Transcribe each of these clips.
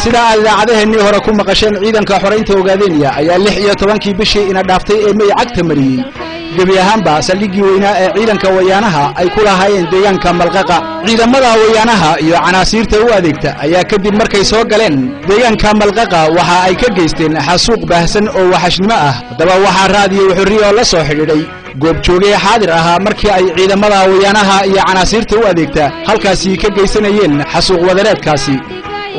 Sida aad idaacadaheenii hore ku maqasheen, ciidanka xoraynta Ogaadenya ayaa 16-kii bishii ina dhaaftay ee May cagta mariyey gebi ahaanba saldhiggii weynaa ee ciidanka wayaanaha ay ku lahaayeen deegaanka Malqaqa. Ciidamada wayaanaha iyo canaasiirta u adeegta ayaa kadib markay soo galeen deegaanka Malqaqa waxa ay ka geysteen xasuuq baahsan oo waxashnimo ah. Haddaba waxaa Raadiyo Xurriya oo la soo xidhiidhay goobjoogee xaadir ahaa markii ay ciidamada wayaanaha iyo canaasiirta u adeegta halkaasi ka geysanayeen xasuuq wadareedkaasi,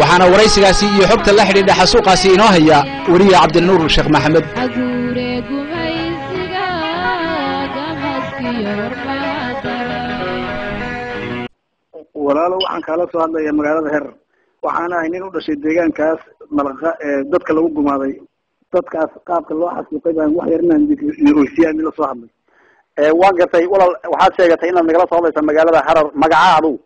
waxaana waraysigaasi iyo xogta la xidhiidha xasuuqaasi inoo haya weriye Cabdinuur Sheekh Maxamed. Walaalo, waxaan kaala soo hadlaya magaalada Herer. Waxaan ahay nin u dhashay deegaankaas Malaqa ee dadka lagu gumaaday. Dadkaas qaabka loo xasuuqay baan wax yar inaan oysiyaa mid la soo hadlay. Waan gartay walaal, waxaad sheegatay inaad nagala soo hadlaysa magaalada Harar. Magacaa adugu?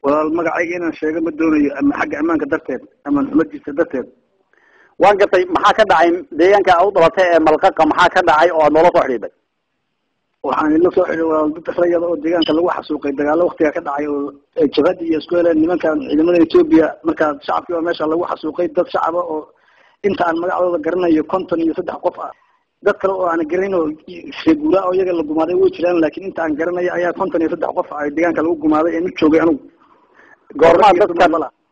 Walaal, magacayga inaan sheego ma doonayo, ama xagga ammaanka darteed ama xumadiisa darteed. Waan gartay. Maxaa ka dhacay deegaanka aad u dhalatay ee Malqaqa? Maxaa ka dhacay oo aad noola soo xidhiidhay? Waxaan ila soo xidhiidhay walaal, dad rayada oo deegaanka lagu xasuuqay, dagaalo waktiga ka dhacay oo jabhadda iyo isku heleen nimankan ciidamada Etoobiya. Markaa shacabkii oo meesha lagu xasuuqay, dad shacaba oo inta aan magacdooda garanayo 53 qof ah. Dad kale oo aan garanayn oo reeguuraa oo iyaga la gumaaday way jiraan, laakiin inta aan garanayo ayaa 53 qof ah deegaanka lagu gumaaday ee mid joogay anugu.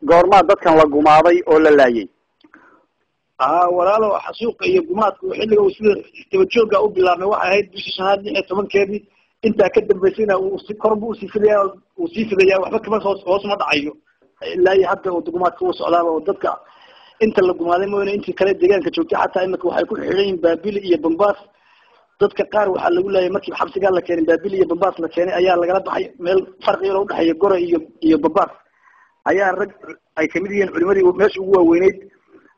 Goormaa dadkan la gumaaday oo la laayay? A walaalo, xasuuqa iyo gumaadku xilliga uu sida isdaba joogga u bilaabmay waxay ahayd bishii shanaad 16-keedii. Intaa ka dambaysayna uu si korbu usii fidaya, uu sii fidaya, waxba kama hoos hoos ma dhacayo ilaa iyo hadda oo gumaadka uu socdaaba, oo dadka inta la gumaaday mooyane intii kale deegaanka joogtay xataa imika waxay ku xidhan yihiin Baabili iyo Bambaas. Dadka qaar waxaa lagu laayay markii xabsigaa la keenay, Baabili iyo Bambaas la keenay, ayaa lagala baxay meel farqi yar oo udhexeeya Gore iyo Bambaas. Ayaa rag ay kamid yihiin culimadii meesha ugu waaweyneyd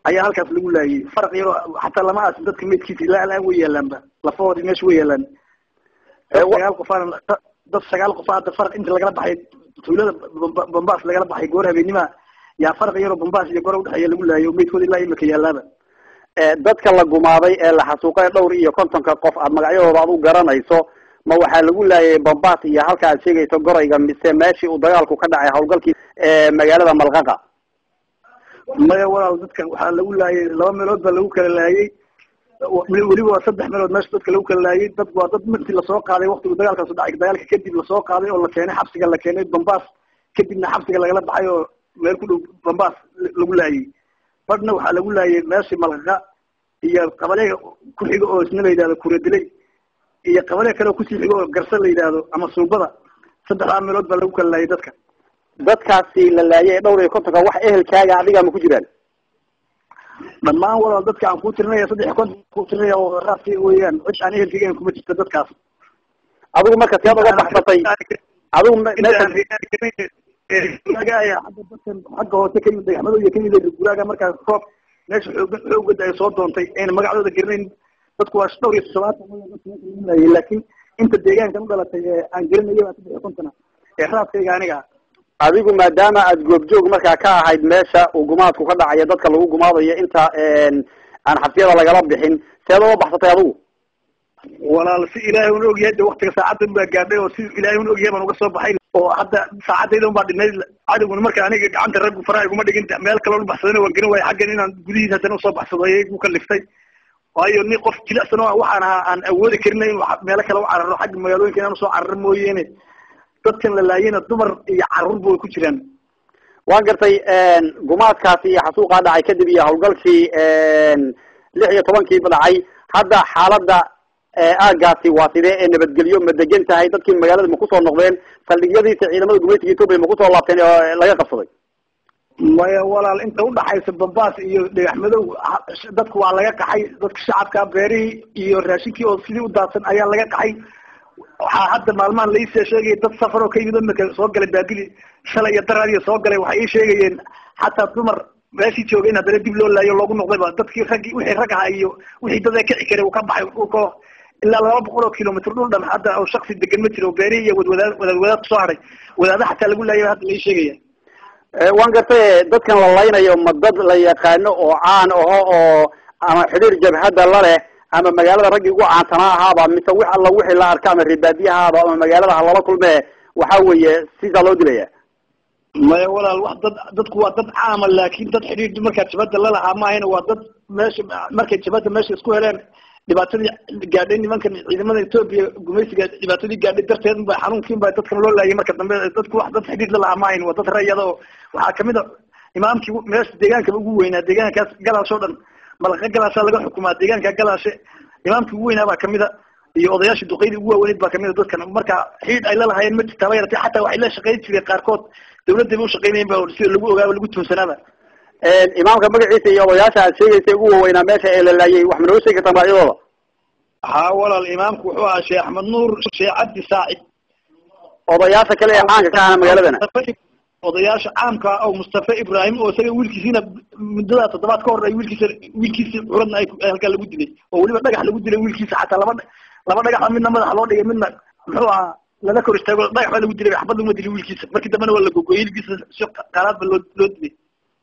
ayaa halkaas lagu laayay. Farq yaroo xataa lama aasin dadka meydkiisa, ilaa alaan way yaalaanba, lafahoodii meesha way yaalaan. Dad 9 qofaan, dad 9 qofa hadda farq inta lagala baxay tuulada Bambaas lagala baxay goor habeenima, yaa farq yaroo Bambaas iyo Gore udhexeeya lagu laayay oo meydkooda ilaa imika yaalaaba. Dadka la gumaaday ee la xasuuqay, dhowr iyo kontonka qof aad magacyadooda aad u garanayso, ma waxaa lagu laayay Bambaas iyo halka aad sheegayso Gorayga, mise meeshii uu dagaalku ka dhacay, hawlgalkii magaalada Malqaqa? Maya walaal, dadkan waxaa lagu laayay laba meelood baa lagu kala laayay, weliba waa saddex meelood meesha dadka lagu kala laayay. Dad waa dad markii lasoo qaaday waktigu dagaalkaasu dhacay, dagaalka kadib lasoo qaaday oo la keenay xabsiga, la keenay Bambaas, kadibna xabsiga lagala baxay oo meel ku dhow Bambaas lagu laayay. Badhna waxaa lagu laayay meeshii Malqaqa iyo qabaleega ku xigo oo isna la yidhahdo Kuradiley, iyo qabale kale oo kusii xigo oo Garse la yidhaahdo ama Suubada. Saddexdaa meelood baa lagu kala laayay dadka. Dadkaasi la laayay ee dhowr iyo kontonka, wax ehelkaaga adiga ma ku jiraan? Dhammaan walaal, dadka aan kuu tirinaya, 53 kuu tirinaya oo raaskayga weeyaan, cid aan ehelkayga kuma jirto dadkaas. Adigu marka siyaad uga baxsatay adigu meesha? Guraaga ayaa xagga dadkan xagga hoose ka yimid, Dhagaxmado iyo ka yimid guraaga. Markaa roob meesha xooga xoogada ay soo doontay ayna magacdooda garanayn. Dadku waa dhowr iyo toddobaatan dadka meesha lagu laayay, laakiin inta deegaankan u dhalatay ee aan garanayo waa 53 ee raaskayga aniga. Adigu maadaama aad goobjoog markaa ka ahayd meesha uu gumaadku ka dhacayo, dadka lagu gumaadayo inta aan xabsiyada lagala bixin, seed uga baxsatay adigu? Walaal, si Ilaahay un ogyahay de waktiga saacaddan baa gaadhay oo si Ilaahay un ogyahay baan uga soo baxay, oo hadda saacadayda un baa dhinayd. Cadowguna marka aniga gacanta raggu faraha iguma dhigin, meel kale u baxsadayna waan garan waayay. Xaggan inaan gudihiisa haddana usoo baxsado ayay igu kaliftay, waayo nin qof jilicsan oo waxaan ahaa aan awoodi karin inuu meelo kale u cararo, xagga magaalooyinka inaan usoo cararo mooyeene. Dadkan la laayayna dumar iyo carruurba way ku jiraan. Waan gartay. Gumaadkaasi iyo xasuuqaa dhacay kadib iyo hawlgalkii 16-kiiba dhacay, hadda xaaladda aagaasi waa sidee ee nabadgelyo? Ma degan tahay? Dadkii magaalada ma kusoo noqdeen? Saldhigyadiisa ciidamada gumaysiga Etoobiya ma kusoo laabteen oo laga qabsaday? Maya walaal, inta udhaxaysa Bambaas iyo Dhagax Madow dadku waa laga qaxay. Dadka shacabka beerihii iyo raashinkii oo sidii u daadsan ayaa laga qaxay. Waxaa hadda maalmahan laisee sheegaya dad safar oo ka yimid imika soo galay Baabili shalay iyo daraadiyo soo galay, waxay ii sheegayeen xataa dumar meeshii joogay in haddana dib loo laayo, loogu noqdayba dadkii raggii, wixii rag ahaa iyo wixii dad ee kici karay uu ka baxay dhulko. Ilaa 200 oo kilomitr dhul dhan hadda oo shaksi degan ma jiro, beerihii iyo wadwadaad wadaad wadaad kusoo haray, wadaada xataa lagu laayay hadda lai sheegaya. Waan gartay. Dadkan la laynayo ma dad la yaqaano oo caan aho oo ama xidhiir jabhadda la leh ama magaalada raggii ugu caansanaa ahaaba, mise wix alla wixii la arka ama reebaadiyahaaba ama magaalada ha lala kulmee, waxa weeye sidaa loo dilaya? Maya walaal, wax dad dadku waa dad caama, laakiin dad xidhiidh markaa jabhadda lalahaa maahayna, waa dad meesha markay jabhadda meesha isku heleen dhibaatadii gaadhay nimankan ciidamada Etoobiya gumaysiga dhibaatadii gaadhay darteed ba xanuunkiin ba dadkan loo laayay. Marka dambe dadku wax dad xidhiidh lalahaa maahayn, waa dad rayada oo waxaa kamid a imaamkii meesha deegaankaba ugu weynaa, deegaankaas Galaasho oo dhan, Malaqa Galaashaa laga xukumaa, deegaanka Galaashe imaamkii ugu weynaa baa kamid a, iyo odayaashii duqeydii ugu waaweyneyd baa kamid a. Dadkan marka xidhiidh ay lalahaayeen ma jirta, haba yaratee. Xataa waxay la shaqayn jireen qaarkood dawladda ba ushaqeynayen ba sida lagu ogaaba lagu tuunsanaaba. Imaamka magaciisa iyo odayaasha aad sheegaysa ugu waaweynaa meesha ee la laayay, wax ma noo sheegi kartaa magacyadooda? Haa walaal, imaamku wuxuu ahaa Sheekh Axmed Nuur Sheekh Cabdi Saacid. Odayaasha kale ee caanka ka ahna magaaladana? Odayaasha caamka oo Mustafa Ibraahim oo isaga wiilkiisiina muddadaa toddobaad ka hor ay wiilkiisa wiilkiisi curadna ay halkaa lagu dilay, oo weliba dhagax lagu dilay wiilkiisa, xataa laba dhagax, midna madaxa loo dhigay, midna muxuu ahaa lala kor istaago, dhagax baa lagu dilay, xabad laguma dilay wiilkiisa. Markii dambena waa la gogoyey hilkiisa, si qaalaad ba loo dilay.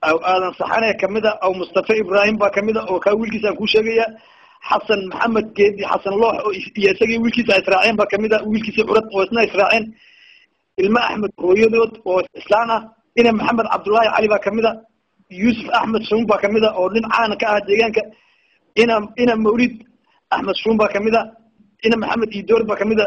Aw Aadan Saxane kamid a, aw Mustafa Ibraahim baa kamid a oo kaa wiilkiisa aan kuu sheegaya, Xasan Maxamed Geedi, Xasan Loox oo iyo isagii wiilkiisa ay israaceen baa kamid a, wiilkiisa curad oo isna israaceen, ilma Axmed hooyadood oo islaan ah, ina Maxamed Cabdullaahi Cali baa kamid a, Yuusuf Axmed Shuun baa kamid a oo nin caana ka ah deegaanka, ina Mawlid Axmed Shuun baa kamid a, ina Maxamed Idoor baa kamid a.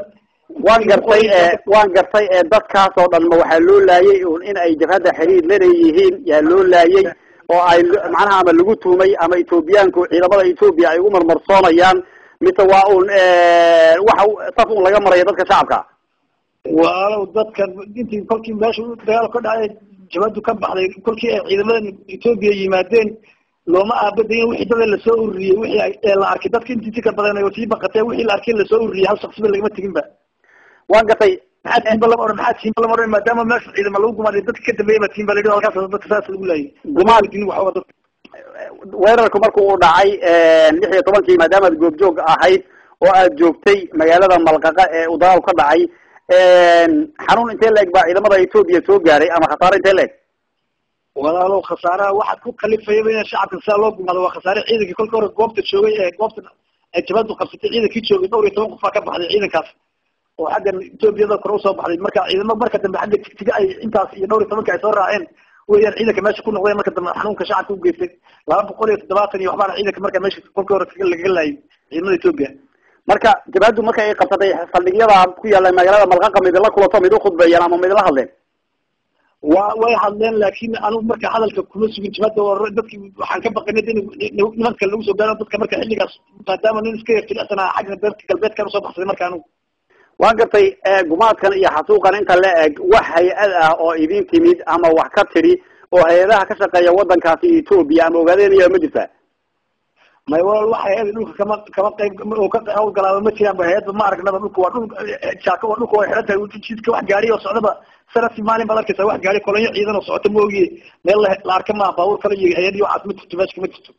Waan gartay, waan gartay. Dadkaas oo dhan ma waxaa loo laayay un in ay jabhadda xiriir la leeyihiin yaa loo laayay, oo ay macnaha ama lagu tuhmay ama Etoobiyaanku ciidamada Etoobiya ay ugu marmarsoonayaan, mise waa un waxa saf un laga marayo dadka shacabka? Walaalow, dadkan intii kolkii meesha dagaal ka dhacay jabhaddu ka baxday, kolkii ay ciidamadan Etoobiya yimaadeen looma aabadayin, wixii dada lasoo ururiyey, wixii la arkay dadka intii si ka badan oo sii baqatee, wixii la arkay lasoo ururiyey, hal shaksiba lagama tegin ba. Waan gartay. Maxaa tiinba lama oran, maxaa tiinba lama oran, maadaama meesha ciidama lagu gumaaday dadka ka dambeeyay baa tiinba la yidhi, halkaas dadka saas lagu laayay. Gumaad waxba dadka weerarku marku uu dhacay 16-kii, maadaama aad goobjoog ahayd oo aad joogtay magaalada Malqaqa ee uu dagaalku ka dhacay, xanuun intee la eg baa ciidamada Etoobiya soo gaaray ama khasaare intee la eg? Walaalow, khasaaraha waxaad ku kalifayaba in shacabka sidaa loo gumaado waa khasaare ciidankii kolka hore goobta joogay ee goobta ay jabhadu qabsatay, ciidankii joogay dhowr iyo toban qof baa ka baxday ciidankaas oo xaggan Etoobiyada kore usoo baxday. Marka ciidamo marka dambe xagga Jigjiga ay intaas iyo dhowr iyo tobanka ay soo raaceen weeyaan ciidanka meesha ku noqdeen. Marka dambe xanuunka shacabka u geystay 270 iyo waxbaana ciidanka marka meesha kolkii hore lagaga laayay ciidamada Etoobiya. Marka jabhaddu marka ay qabsatay saldhigyada ku yaalla magaalada Malqaqa, midla kulato, mid ukhudbeeyaan ama midla hadleen? Way hadleen, laakiin anugu marka hadalka kuma sugin jabhadda, dadki waxaan ka baqinay in nimanka lagu soo gaaro dadka marka xilligaas, maadaama nin iska yar jilicsanaa xagga dadka galbeedkan usoo baxsaday marka anugu. Waan gartay. Gumaadkan iyo xasuuqan inta la eg, wax hay-ad ah oo idin timid ama wax ka tidhi oo hay-adaha ka shaqeeya wadankaasi Etoobiya ama ogaadeenaya ma jirtaa? May walaal, wax hay-ada dhulka kama qayb oo ka hawlgalaaba ma jiraan ba, hay-adba ma aragnaba. Dhulka waa dhul jaako, waa dhulka way xiran tahay jidka, wax gaari oo socdaba sanadkii maalin baad arkaysaa, wax gaari kolonyo ciidan oo socota ma ogiye, meel la arka maaha, baabuur kale iyo hay-ad iyo waxaas ma jirto, meesha kama jirto.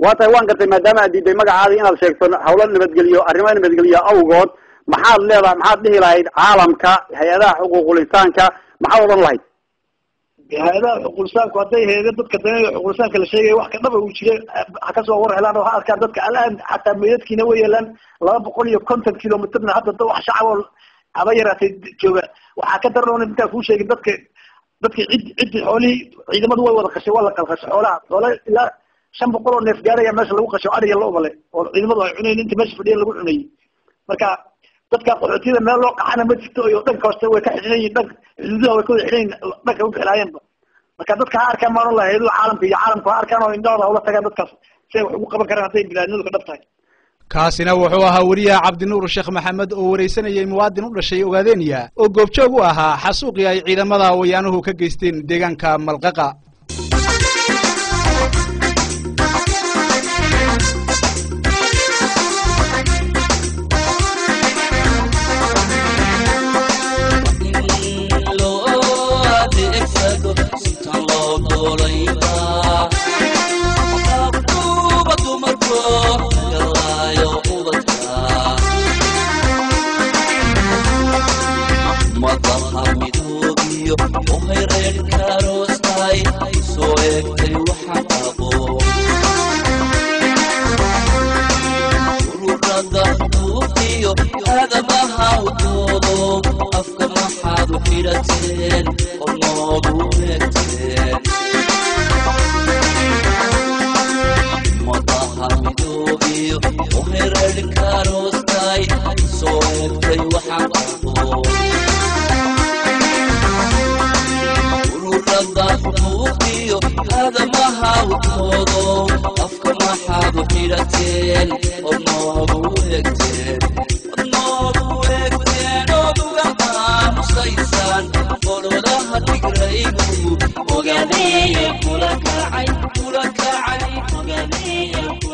Waa tahay, waan gartay. Maadaama aad diiday magacaada inaad sheegto hawlo nabadgeliyo, arrimo nabadgeliyo awgood, maxaad leedahay, maxaad dhihi lahayd caalamka, hay-adaha xuquuqul insaanka, maxaad odhan lahayd? Hay-adaha xuquuqul insaanku hadday hay-ada dadka danay xuquuqul insaanka la sheegaya wax ka dhaba uu jiray ha kasoo war helaan oo ha arkaan dadka alaan, xataa meydadkiina way yeelaan 250 kilomitrna hadda wax shacab oo haba yaraatay jooga. Waxaa ka daran oon intaa kuu sheegin, dadka cid ciddi xoolihii ciidamadu way wada qashay, waa la qalqashay xoolaha, xoola ilaa 500 oo neef gaaraya meesha lagu qasho, ariga la umale oo ciidamadu ay cunayn inta meesha fadhiyan lagu cunayay. Marka dadka qaxootiyada meel loo qaxana ma jirto, iyo dhanka hoose way ka xidhan yihiin, dhanka xuduudaha way ka wada xidhan yihiin, dhanka u bixilaayeenba. Marka dadka ha arkaan maan lahay hayadaha caalamka iyo caalamku ha arkaan oo indhahooda hawla tagaan dadkaas si ay wax ugu qaban karaan hadday bilaadnimadu ka dhab tahay. Kaasina wuxuu ahaa weriyaha Cabdinuur Sheekh Maxamed oo waraysanayay muwaadin u dhashay Ogaadeniya oo goobjoog u ahaa xasuuqii ay ciidamada wayaanuhu ka geysteen deegaanka Malqaqa. Aadamaha udoodo afka maxaad u xidhateen? Noogu eegteen madaha midoobiyo uhererkaroostay soo eegtay waxaan qabo ururada xuquuqiyo aadamaha utoodo afka maxaad u xidhateen od noogu eegteen od noogu eegteen ood uga aamusaysaan ololaha Tigraygu. Ogadeeye kula kacay, kula kacay, ogadeeye kula.